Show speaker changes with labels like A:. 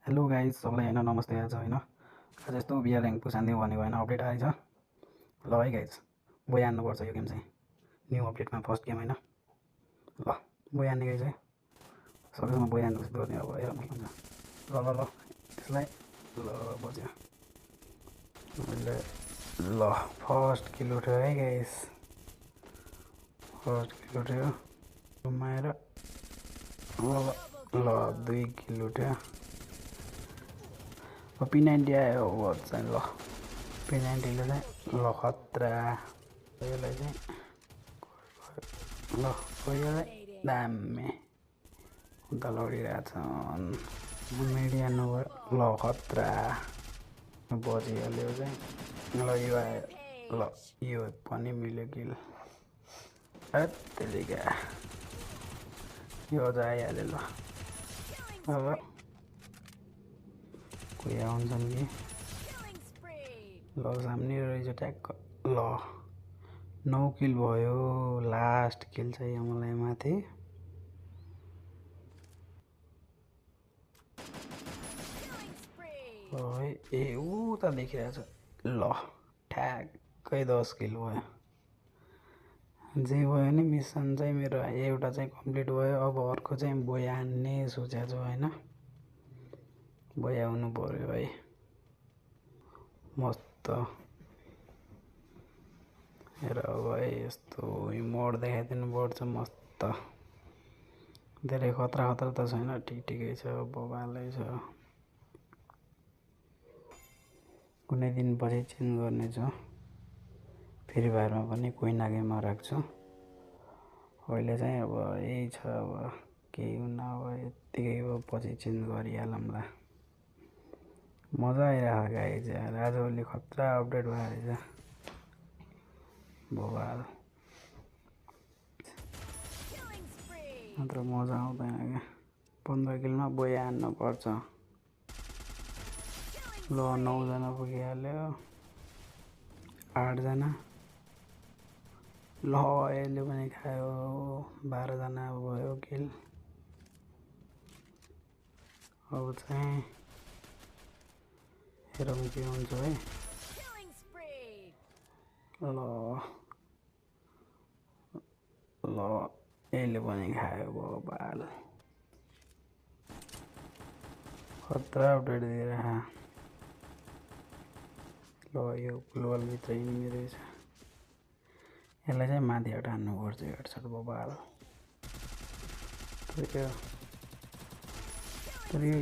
A: hello guys सबलाई होइन नमस्ते आज होइन आज यस्तो बिहा ऱ्याङ्क पुसान्दिउँ भनेको होइन अपडेट आएछ ल है गाइज बोय हान्नुपर्छ यो गेम चाहिँ न्यू अपडेटमा फर्स्ट गेम होइन ल बोय हान्ने गाइज है सकेसम्म बोय हान्नु गर्ने अब हेरौँ के हुन्छ ल ल ल त्यसलाई ल बज्यो मैले ल फर्स्ट किल उठ्यो है गाइज फर्स्ट किल उठ्यो घुमाएर ल ल ल 2 किल उठ्यो P90 आयो चाहिँ ल P90ले चाहिँ ल खतरा यसलाई चाहिँ ल यसलाई दामी उता लडिरहेछन् मिडियानु ल खतरा बजिहाल्यो चाहिँ ल यो आयो ल यो पनि मिल्यो किल त्यतिका यो अझ आइहाल्यो ल अब कोही आउँछन् कि ल सामने रहेछ ट्याक्क ल 9 किल भयो लास्ट किल चाहियो मलाई माथि है ए उता देखिरहेछ ल ठ्याक्कै 10 किल भयो जे भयो नि मिसन चाहिँ मेरो एउटा चाहिँ कम्प्लिट भयो अब अर्को चाहिँ बोय हान्ने सोचेको छु होइन बोय आउनु पर्यो है मस्त हेर अब है यस्तो मोड देखाइदिनु पर्छ मस्त धेरै खतरा खतरा त छैन ठिकै छ बबालै छ कुनै दिन पछि चेन्ज गर्नेछु फ्री फायरमा पनि कोइना गेममा राख्छु अहिले चाहिँ अब यही छ अब केही हुन्न अब यत्तिकै अब पछि चेन्ज गरिहालौँला मजा आइरहेको गाइज आजभोलि खतरा अपडेट भएर रहेछ बबाल मात्र मजा आउँदैन क्या 15 किलमा बोय हान्नु पर्छ ल 9 जना पुगिहाल्यो 8 जना ल यसले पनि खायो 12 जना भयो किल अब चाहिँ हेरौँ के हुन्छ है ल ल यसले पनि खायो बबाल खतरा अपडेट दिइरह ल यो ग्लोबलभित्र इनिमी रहेछ यसलाई चाहिँ माथिबाट हान्नुपर्छ हेडसट बबाल तर यो